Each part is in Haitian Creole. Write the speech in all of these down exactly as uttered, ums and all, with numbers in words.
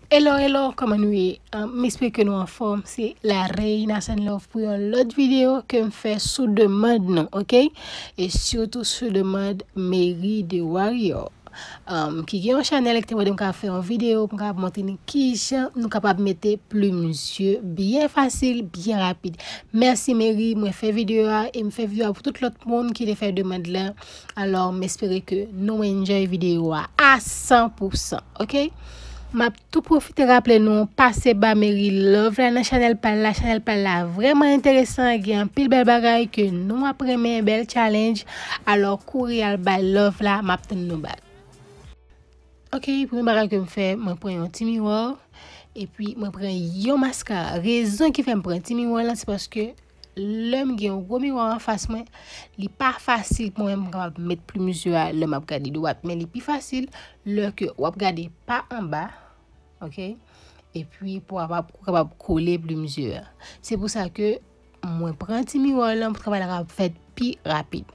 Hello, hello, kòman nou ye? Um, m espere ke nou anfòm. Se La Reina Send Love pou yon lòt videyo ke m fè sou demann nou, ok? E sitou sou demann Mary the Warrior. Um, ki gen yon chanèl ki te mande m ka fè yon videyo pou m ka montre nou kijan nou kapab mete plim zye byen fasil, byen rapid. Mèsi Mary, mwen fè videyo a e m fè videyo a pou tout lòt moun ki te fè demann lan. Alò, m espere ke nou enjoy videyo a a san pou san, ok? M ap tou pwofite raple nou, pase ba Mary love la nan chanèl pa l la. Chanèl pa l la vrèman enteresan, gen anpil bèl bagay ke nou ap renmen, bèl challenge. Alò, kouri al bay love la, m ap tann nou back. Ok, premye bagay ke m fè, mwen pran yon ti miwa, epi mwen pran yon maskara. Rezon ki fè m pran ti miwa lan, se paske lè m gen yon gwo miwa anfas mwen, li pa fasil pou mwen pou m kapab met plim zye a lè m ap gade dwat, men li pi fasil lè ke w ap gade pa anba, ok? Epi pou w kapab, pou w kapab kole plim zye a. Se pou sa ke mwen pran ti miwa lan pou travay la kapab fèt pi rapid.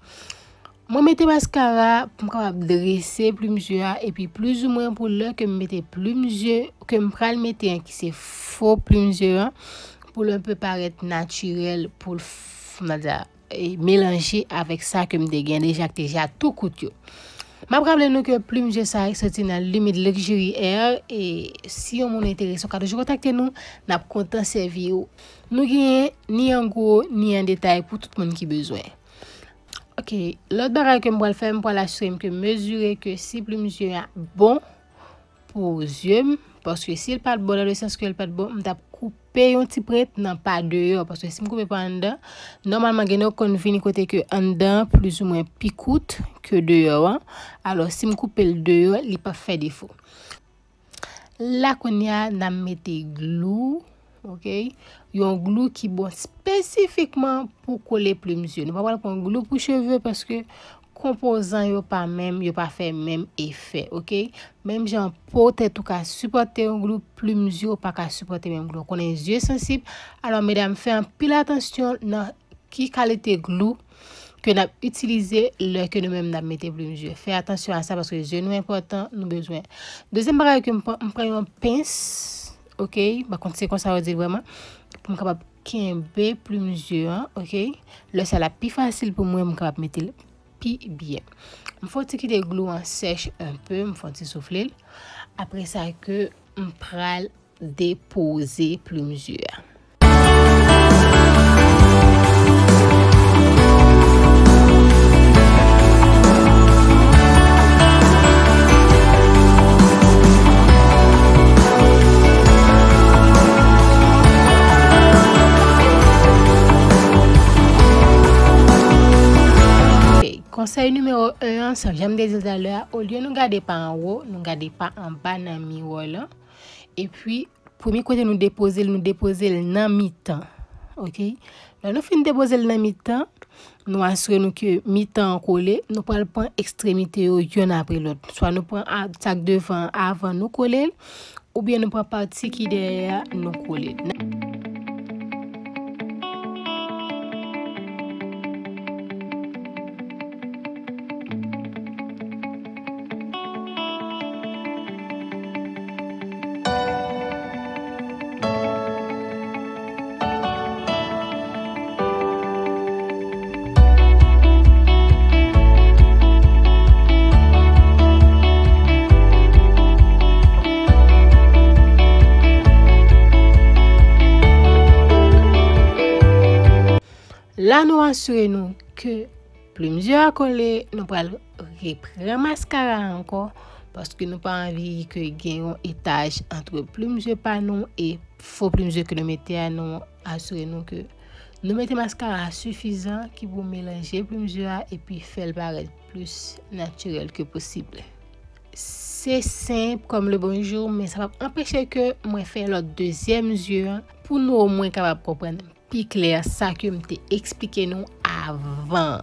Mwen mete maskara pou m kapab drese plim zye a, epi plizoumwen pou lè ke m mete plim zye, ke m pral mete an, ki se fo plim zye an, pou lè m pe parèt natirèl, pou l f-, m ta di a, e, melanje avèk sa ke m te gen deja, ki te deja tou kout yo. M ap raple nou ke plim zye sa a soti nan Lumid Luxury Air, e si yon moun enterese, w ka toujou kontakte nou, n ap kontan sèvi w. Nou genyen ni an gwo, ni an detay pou tout moun ki bezwen. Ok, lòt bagay ke m pral fè, m pral asire m ke m mezire ke si plim zye a bon pou zye m, paske si l pa t bon, nan le sans ke l pa t bon, m t ap koupe yon ti prent nan pa deyò, paske si m koupe pa anndan, nòmalman gen de konn vini kote ke anndan plizoumwen pi kout ke deyò an, alò si m koupe l deyò, li p ap fè defo. La kounye a, n ap mete glou, ok? Yon glou ki bon espesifikman pou kole plim zye. Nou pa pral pran glou pou cheve paske konpozan yo pa menm, yo pa fè menm efè, ok? Menm jan po tèt ou ka sipòte yon glou, plim zye ou pa ka sipòte menm glou. Ou konnen zye sansib, alò medam fè anpil atansyon nan ki kalite glou ke n ap itilize lè ke nou menm n ap mete plim zye. Fè atansyon a sa paske zye nou enpòtan, nou bezwen. Dezyèm bagay ke m pran, m pran yon pens, ok? M pa konn si se konsa yo di l vrèman, pou m kapab kenbe plim zye an, ok? Lè sa l ap pi fasil pou mwen, m kapab mete l pi byen. M fè w ti kite glou an sèch enpe, m fè w ti soufle l. Apre sa ke m pral depoze plim zye a. Ok, konsèy nimewo en an, sa jan m te di l talè a, olye nou gade pa anwo, nou gade pa anba nan miwa lan. Epi, premye kote nou depoze l, nou depoze l nan mitan. Ok? Lè nou fin depoze l nan mitan, nou asire nou ke mitan an kole, nou pral pran ekstremite yo yonn apre lòt. Swa nou pran a-, sa k devan an avan nou kole l, oubyen nou pran pati ki dèyè a, nou kole l. La, nou asire nou ke plim zye a kole, nou pral repran maskara a ankò, paske nou pa anvi ke gen yon etaj ant plim zye pa nou e fo plim zye ke nou mete a. Nou asire nou ke nou mete maskara a sifizan ki pou melanje plim zye a epi fè l parèt plis natirèl ke posib. Se senp kòm le bonjou, men sa p ap anpeche ke mwen fè lòt dezyèm zye an pou nou omwen kapab konprann pi klè sa ke m te eksplike nou avan.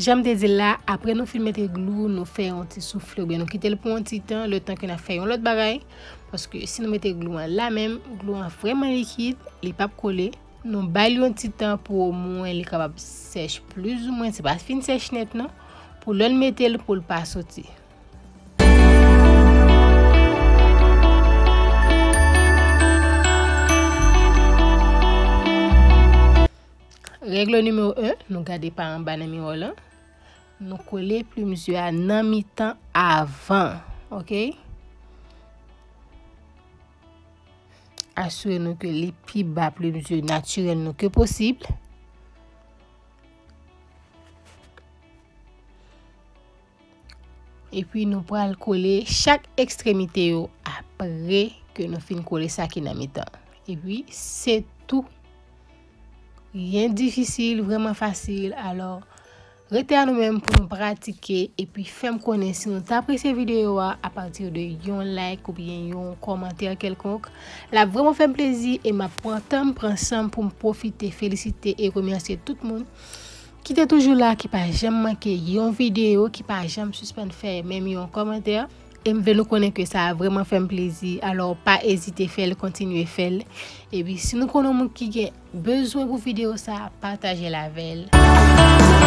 Jan m te di l la, apre nou fin mete glou, nou fè yon ti soufle oubyen nou kite l pou yon ti tan, letan ke n ap fè yon lòt bagay. Paske si nou mete glou an la menm, glou an vrèman likid, li p ap kole. Nou ba l yon ti tan pou omwen li kapab sèch plizoumwen, se pa fin sèch nèt non, pou lè n mete l pou l pa soti. Règ nimewo en, nou gade pa anba nan miwa lan. Nou kole plim zye a nan mitan avan, oke? Asire nou ke li pi ba plim zye natirèl nou ke posib. Epi nou pral kole chak ekstremite yo apre ke nou fin kole sa ki nan mitan. Epi se tou. Ryen difisil, vrèman fasil. Alò, rete a nou menm pou nou pratike epi fè m konnen si nou t apresye videyo a apati de yon like oubyen yon kòmantè kèlkonk. L ap vrèman fè m plezi e m ap pran tan m, pran san m pou m pwofite felisite e remèsye tout moun ki te toujou la, ki pa janm manke yon videyo, ki pa janm sispann fè menm yon kòmantè. E m vle nou konnen ke sa a vrèman fè m plezi. Alò, pa ezite fè l, kontinye fè l. Epi, si nou konnen yon moun ki gen bezwen pou videyo sa a, pataje l avè l.